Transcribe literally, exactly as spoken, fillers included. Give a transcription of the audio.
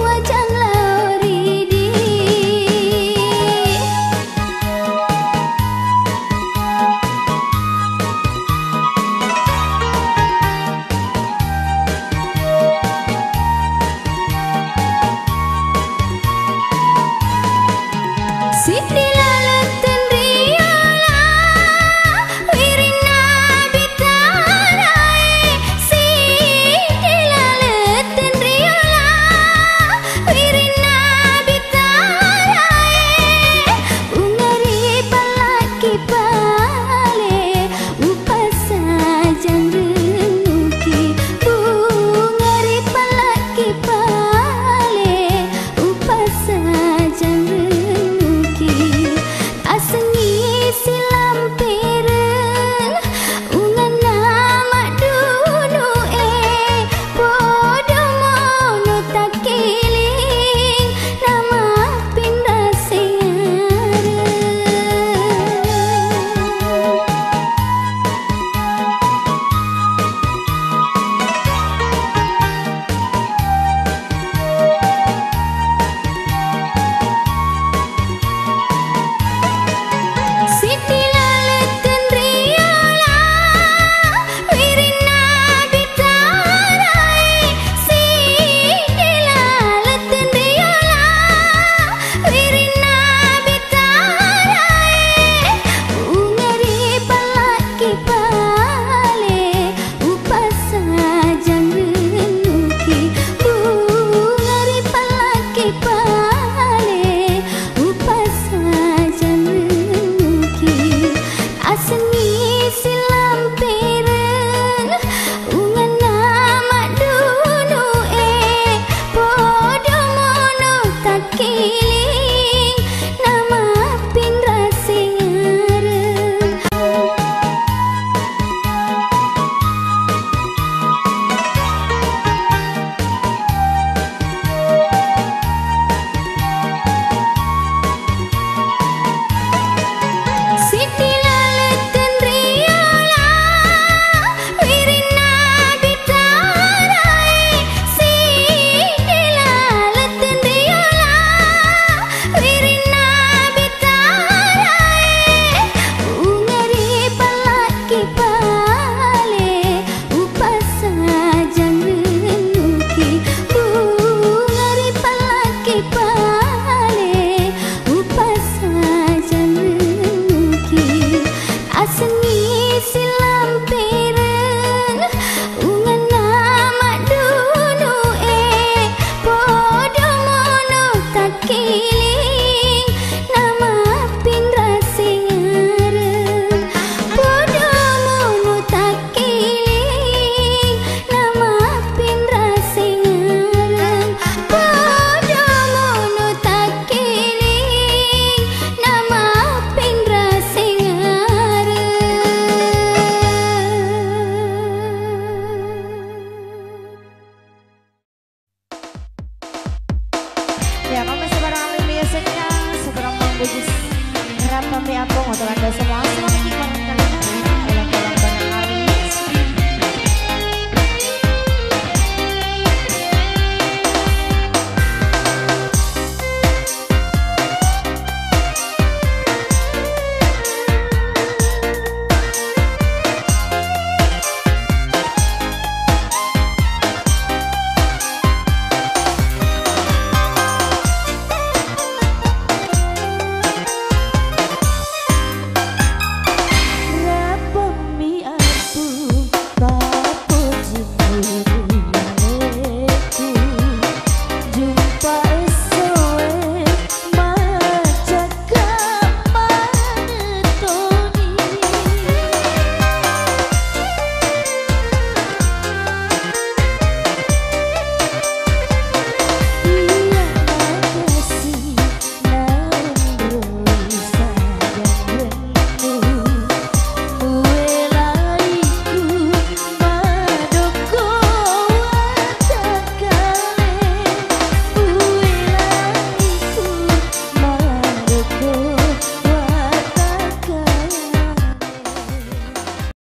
Wajang lao ridi. Siddi laleng tenriola, wirinna bitarae. Siddi laleng tenriola, wirinna bitarae. Ungari pallakki pale, upassajang rennuki. Ungari pallakki pale, upassajang rennuki. Asengngi silampereng, unganna maddunu'e, podo mono takkiling, namappinraseng areng. Siddi laleng tenriola, wirinna bitarae. Siddi laleng tenriola, wirinna bitarae. Ungari pallakki pale, upassajang rennuki. Ungari pallakki pale, upassajang rennuki. Asengngi silampereng, unganna maddunu'e, podo mono takkiling, namappinraseng areng. Siddi laleng tenriola, wirinna bitarae. Siddi laleng tenriola, wirinna bitarae. Ungari pallakki pale, upassajang rennuki. Ungari pallakki pale, upassajang rennuki. Asengngi silampereng, unganna maddunu'e, podo mono takkiling, namappinraseng areng. Podo mono takkiling, namappinraseng areng. Podo mono takkiling, namappinraseng areng. Ya, kami sebarang ahli biasanya, sebarang manggugus. Rata me ampung untuk Anda semua. Assalamualaikum warahmatullahi